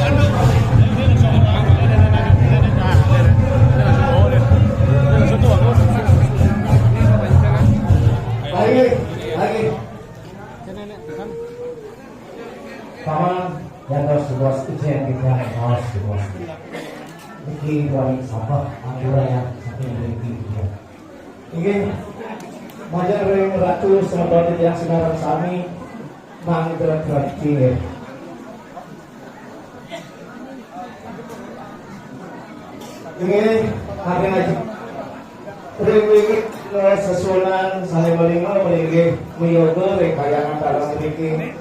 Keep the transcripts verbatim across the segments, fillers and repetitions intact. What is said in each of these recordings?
Lagi, lagi. Paman, yang harus dibuat itu yang kita harus dibuat. Niki wali sabah, ampura yang satu yang lebih dia. Inggih, majeng ring Ratu semeton titiang sinareng sami, mangda kerep inggih. Inggih, ampun aji. Ring wiwit, eh, sesuunan sané malingga, inggih, mayoga ring kahyangan dalem mriki.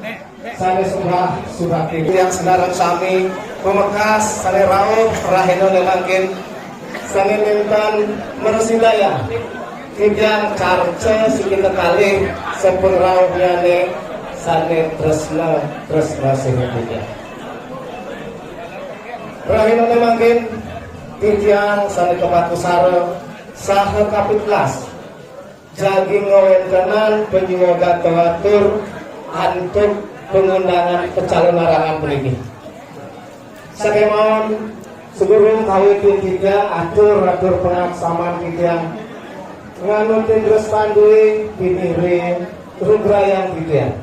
Sané sembah subakti. Titiang sinareng sami, pamekas sané rauh rahinané mangkin, sané nénten mrasidayang titiang carca siki kekalih sampun rauhnyané sané tresna, tresna sihin titiang. Rahinané mangkin titiang sané kapakusara saha kapitulas jagi ngawéntenan panyuwagata atur antuk pangundangan pacalonarangan puniki. Sakémaon sadurung kawitin titiang atur-atur pangaksaman titiang nganutin dres panduwé piniring rugrayang titiang.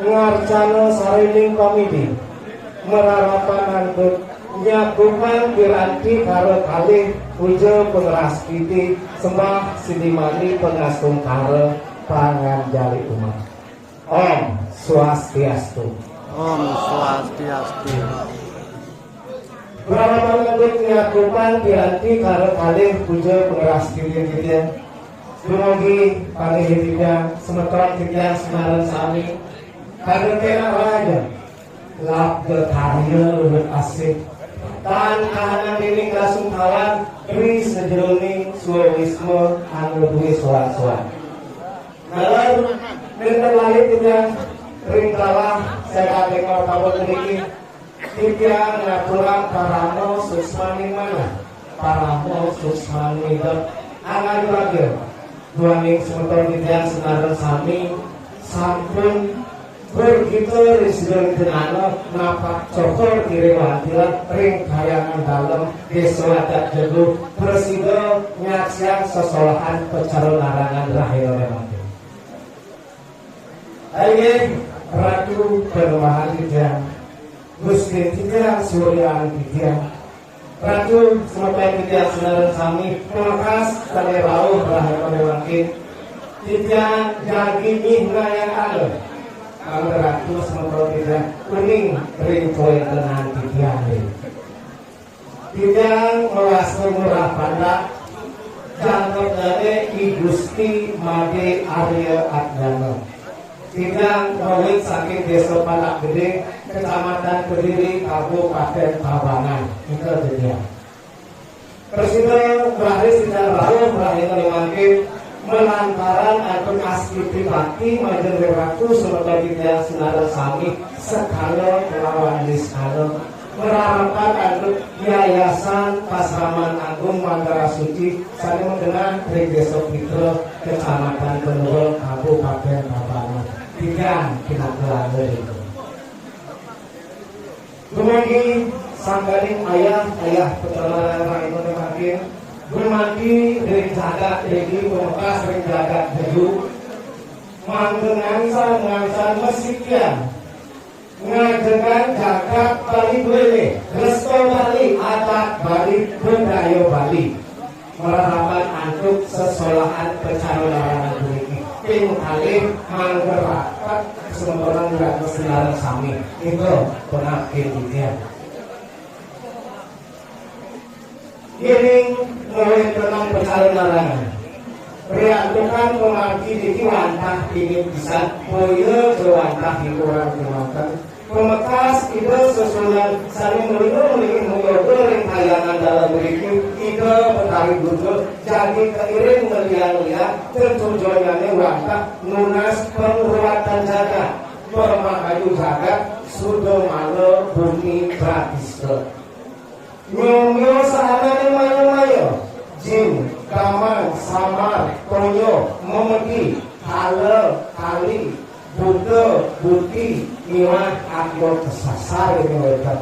Ngarcana sarining pamidi, mararapan antuk nyakupang piranti kara kalih puja pangrastiti sembah sidi mani pangastungkara panganjali umat. Om Swastiastu. Om Swastiastu. Brahmana nyakupang piranti kara kalih puja pangrastiti titiang. Dumugi panggih titiang, semeton titiang sinareng sami, kagengkenan raja, labda karya luhur asih, tan kahanan dening kasungkawan ri sajeroning swawisma anu duwé sowan-sowan. Nalar nénten lali titiang ring kalah saya kating martabak niki. Titiang ngaturang parama suksmaning manah, parama suksmaning idep, angayu raga duaning semeton titiang sinareng sami sampun bergita ring sida ring tenana napak cokor kiring wantilan ring kahyangan dalem Désa Adat Jegu, prasida nyaksiang sesolahan pacalonarangan rahinané mangkin. Inggih, Ratu Panembahan titiang, Gusti titiang, Suryan titiang, Ratu semeton titiang sinareng sami, pamekas sané rauh rahinané mangkin, titiang jagi nyihnayang ada. Mangda Ratu semeton titiang uning ring kawéntenan titiang. Titiang mawasta Ngurah Pandak, jangkepnyané I Gusti Madé Arya Atmana. Titiang ngawit saking Désa Pandak Gedé, Kecamatan Kediri, Kabupatén Tabanan. Nika titiang. Prasida raris titiang rauh rahina mangkin, malantaran antuk astiti bakti majeng ring Ratu semeton titiang sinareng sami, sekala kelawan niskala. Mararapan antuk Yayasan Pasraman Agung Mandara Suci sané magenah ring Désa Pitra, Kecamatan Kendua, Kabupatén Tabanan. Titiang pinaka ring Dumugi sangkaning ayah-ayah pacalonarangan rahinané mangkin, gumanti ring jagat Bali, pamekas ring jagat Bali, mangda ngansan-ngansan masikian ngajegang jagat Bali duéné, dresta Bali, adat Bali, budaya Bali. Mararapan antuk sesolahan pacalonarangan puniki. Ping kalih mangda rapat semeton ring Ratu sinareng sami. Nika pangapti titiang. Yéning ngawéntenan pacalonarangan, riantukan pamargi niki wantah inggih pisan, boya ja wantah hiburan kémanten. Pamekas Ida sesuunan sané malingga-malingga mayoga ring kahyangan dalem mriki, Ida Betari Durga jagi kairing maliang-liang, tetujonnyané wantah nunas pangruatan jagat, pamrahayu jagat, sudamana bumi pratista. Nyomya sahanané maya-maya, jin, damang, samar, toya, memedi, kala, kali, buta, buti, miwah angga kasasar ring wétan.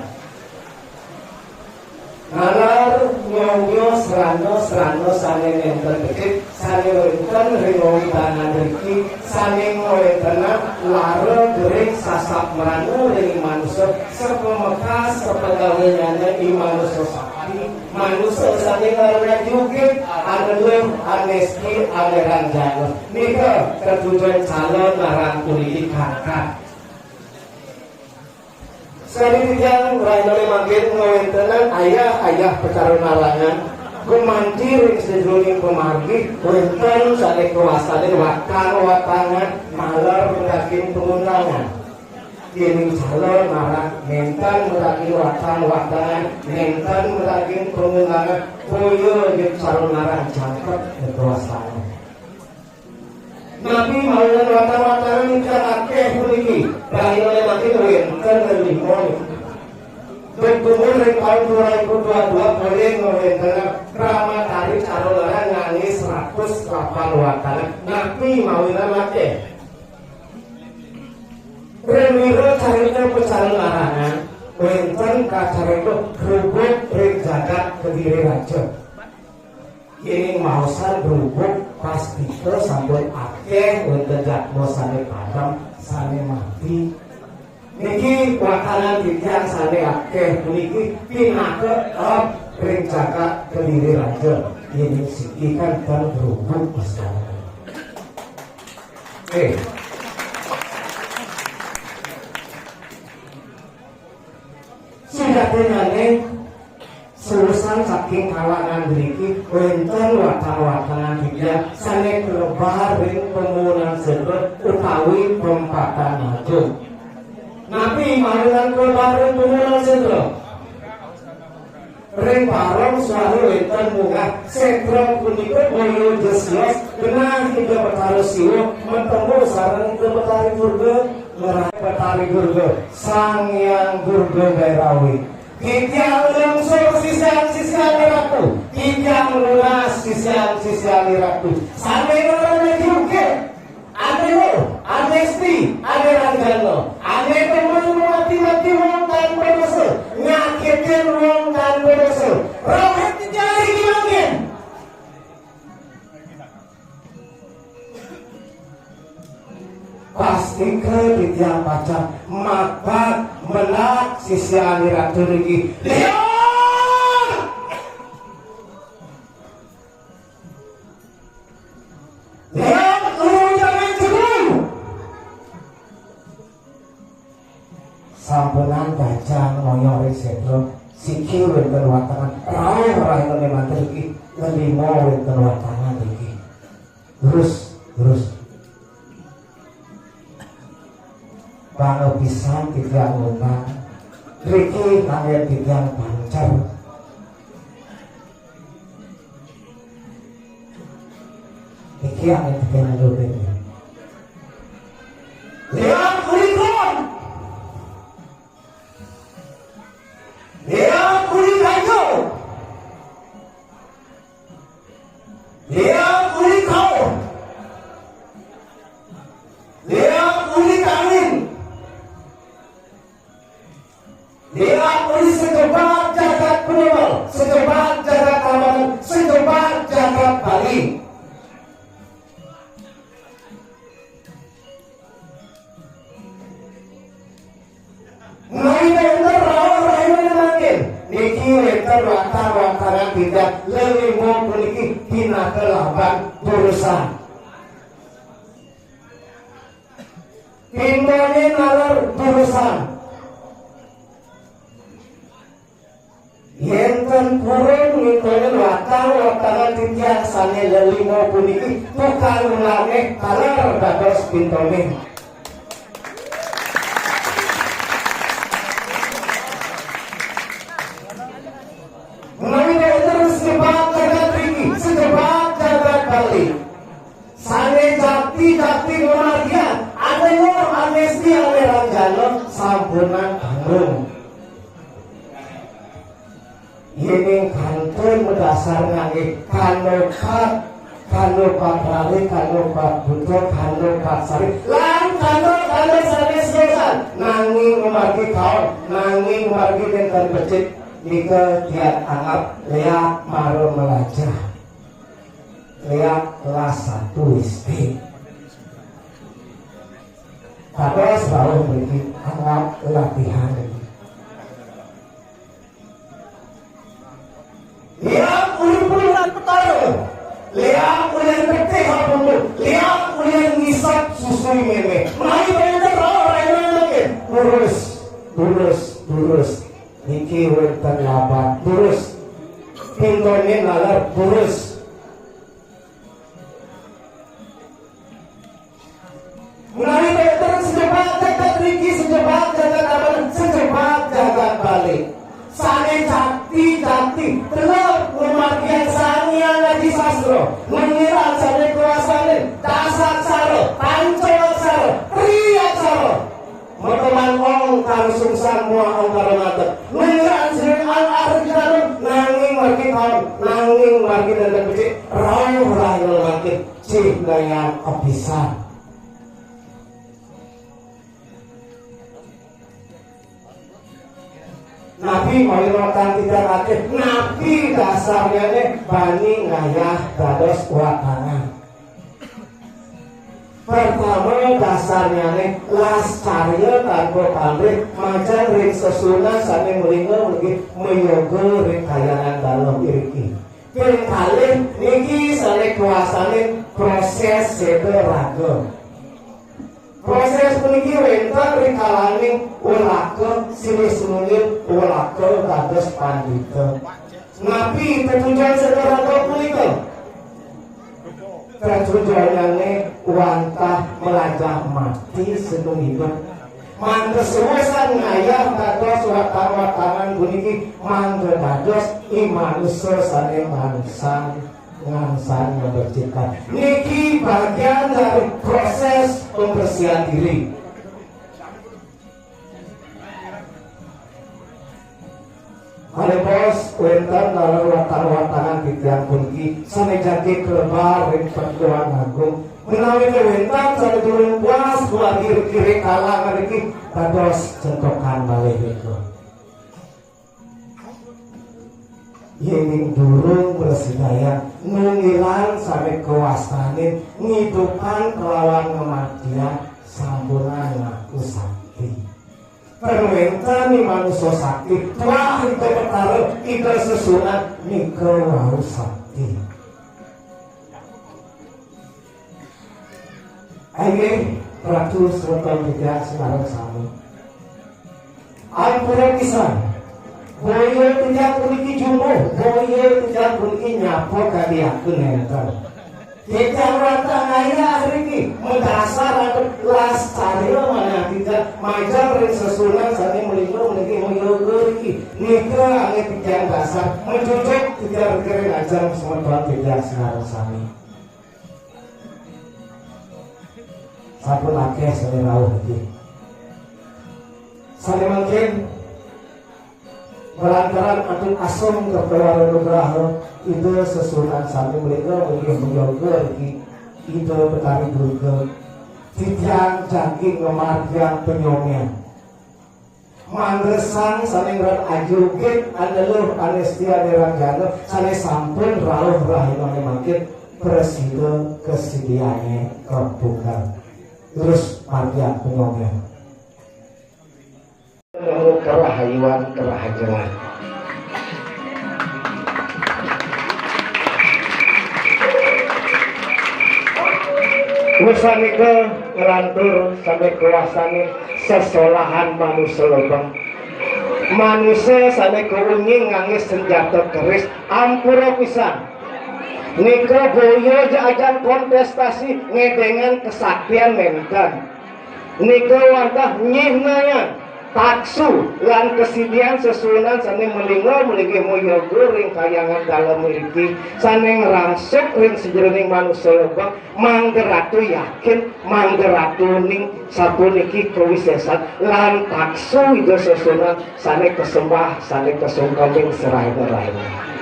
Srana-srana sané nénten becik, sané wénten ring wewidangan mriki, sané ngawéntenang lara gering sasat mrana ring manusa, sapamekas sapagawényané i manusa sakti, manusa sané ngaran Jugit, Aneluh, Anesti, Aneranjana. Nika tetujon calon ngaran puniki kangkat. Sakadi titiang rahinané mangkin ngawéntenan ayah-ayah pacaranarangan, gumanti ring sajeroning pamargi, wénten sané kawastanin watang-watangan, taler maragiang pangundangan. Yéning calon ngaran nénten maragiang watang-watangan, nénten maragiang pangundangan, boya ja calon ngaran jangkep kawastanin. Napi mawinan watang-watangan ingkang akéh puniki? Rahinané mangkin wénten lelima. Duk dumun ring taun dua ribu dua dua polih ngawéntenang krama tari calon ngaran nganggé seratus delapan watangan. Napi mawinan akéh? Ring wiracarita pacalongarangan, wénten kacarita grubug ring jagat Kediri Raja. Yéning maosang grubug, pastika sampun akéh wénten jadma sané padem, sané mati. Niki watangan titiang sané akéh puniki pinaka ep ring jagat Kediri Raja. Yéning siki kan tan grubug pasaran. Eh. Sujatinyané, selusan saking kalangan driki, wénten watang-watangan titiang sané kalebar ring pamuunan sétra utawi pempatan agung. Napi mawinan kalebar ring pamuunan sétra? Ring parong suara wénten munggah sétra punika boya ja sios, genah Ida Betara Siwa matemu sareng Ida Betari Durga, ngerai Betari Durga, Sang Hyang Durga Bairawi. Titiang lungsur sisian-sisian Ratu, titiang nunas sisian-sisian Ratu. Sané ngarana Jugit, Ané Luh, Anesti, Aneranjana, ané demen mati-mati wong tanpa dosa, nyakitin wong tanpa dosa. Roh titiang niki mangkin. Pastika titiang pacang mapak menak sisian Ratu niki. Liang! Liang Guru Jangan Jebul! Sampunang gajah ngoyong ring sétra, siki wénten watangan, rauh rahinané mangkin iki, lelima wénten watangan iki. Terus, terus. Pangapisan titiang ngundang, riki kanggé titiang pancer. Iki anggé titiang ngundang. Liang Kulikon! Liang Kulikanjo! Liang Kulikau! Liang Kulikangin! Liang Kuli segebat jagat Penomal, segebat jagat Tabanan, segebat jagat Bali. Nah, ini wénten rauh rahinané mangkin. Niki wénten watar-wataran titiang lelima puniki pinaka laban durusang. Pintoné naler durusang. Yén ten purun ngintonin watang-watangan titiang sané lelima puniki tukang ngelanggéh taler dados pintoné. Menawi wénten sejebat jagat mriki, sejebat jagat Bali. Sané jakti-jakti ngamargiang, Ané Luh, Anesti, Ané Ranjana, sampunang tanggung. Yéning kantun madasar nganggé kanda pat, kanda pat rare, kanda pat buta, kanda pat sari, lan kanda-kanda sané siosan, nanging ngamargi kaon, nanging ngamargi nénten becik. Nika tiang anggap léak mara malajah. Léak kelas satu S D. Dados rauh mriki anggap latihan. Léak ulih puluhan petara. Léak ulih getih apundu. Léak ulih ngisap susui mémé. Menawi panjenengan rauh raina mangkin. Lurus, lurus, lurus. Niki wénten laban. Lurus. Pintoné naler. Lurus. Menawi wénten sejebak jagat riki, sejebak jagat abana, sejebak jagat balik. Sané jati-jati, teleb ngamargiang Sang Hyang Aji Sastra, ngengiran sané kuasané, dasaksara, panca aksara, tri aksara. Makaman ongkara sungsang muah ongkara ngadeg. Ngengiran sané ang ahri kita nanging margi kaon, nanging margi nandang becik, rauh raina mangkin. Cih Dayan apisan. Napi malih watang titiang akéh, napi dasarnyané bani ngayah dados watangan. Pertama dasarnyané lascarya tanpa pamrih majeng ring sesuunan sané malingga malinggi mayoga ring kahyangan dalem iriki. Ping kalih niki sané kuasanin proses séda raga. Proses puniki wénten rikalaning walaka silih sinunggil walaka dados pandita. Napi tetujon séda raga punika? Tetujonnyané wantah malajah mati senung idup. Mangda semeton ngayah dados watang-watangan puniki mangda dados i manusa sané manusan ngansan ngebercikan. Niki bagian dari proses pembersihan diri. Malih bos, wénten taler watang-watangan titiang puniki sané jagi klebar ring Pertuan Agung. Menawi wénten sané durung puas, duaning kiri kalang ngriki dados centokan malih nika. Yéning durung prasida nunggilang sané kawastanin ngidupang kelawan ngamatiang, sampunang ngaku sakti. Ten wénten i manusa sakti, tuah Ida Betara, Ida Sesuunan nika wau sakti. Inggih, Ratu semeton titiang sinareng sami. Ampura pisan. Boya titiang puniki jumbuh, boya titiang puniki nyapa kadi aku nénten. Titiang wantah ngayah niki, madasar antuk lascarya manah titiang majeng ring sesuunan sané malingga malinggi mayoga niki. Nika anggé titiang dasar, majujuk titiang ring ajeng semeton titiang sinareng sami. Sampun akéh sané rauh niki. Sané mangkin, malantaran antuk asung kerta wara nugraha Ida Sesuunan sané malingga malinggi mayoga niki, Ida Betari Durga, titiang jagi ngamargiang panyomian. Mangda sang sané ngranayugin aneluh ané setia ané ranjana sané sampun rauh rahinané mangkin prasida kasidiané kapungkur. Terus margiang panyomian. Nemu kerahayuan kerahajengan. Wusanika nglantur sané kuasané sesolahan manusa lebeng. Manusa sané kaungging nganggé senjata keris, ampura pisan. Nika boya ja ajang kontestasi ngedéngang kesaktian nénten. Nika wantah nyihnayang taksu lan kasidian sesuunan sané malingga malinggi mayoga ring kahyangan dalem iriki, sané ngrangsuk ring sajeroning manusa lebeng, mangda ratu yakin, mangda ratu ning sapuniki kawisésan lan taksu Ida Sesuunan sané kasembah, sané kasungkeming sarahina-rahina.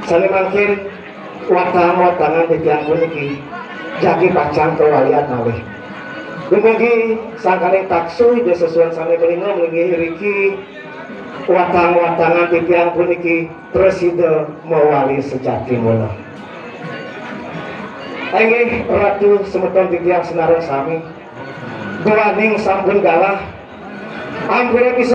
Sané mangkin watang-watangan titiang puniki jagi pacang kawalian malih. Dumugi sangkaning taksu Ida Sesuunan sané malingga malinggi iriki, Watang-watangan titiang puniki prasida mawali sejati mula. Inggih Ratu semeton titiang sinareng sami. Duaning sampun galah, ampura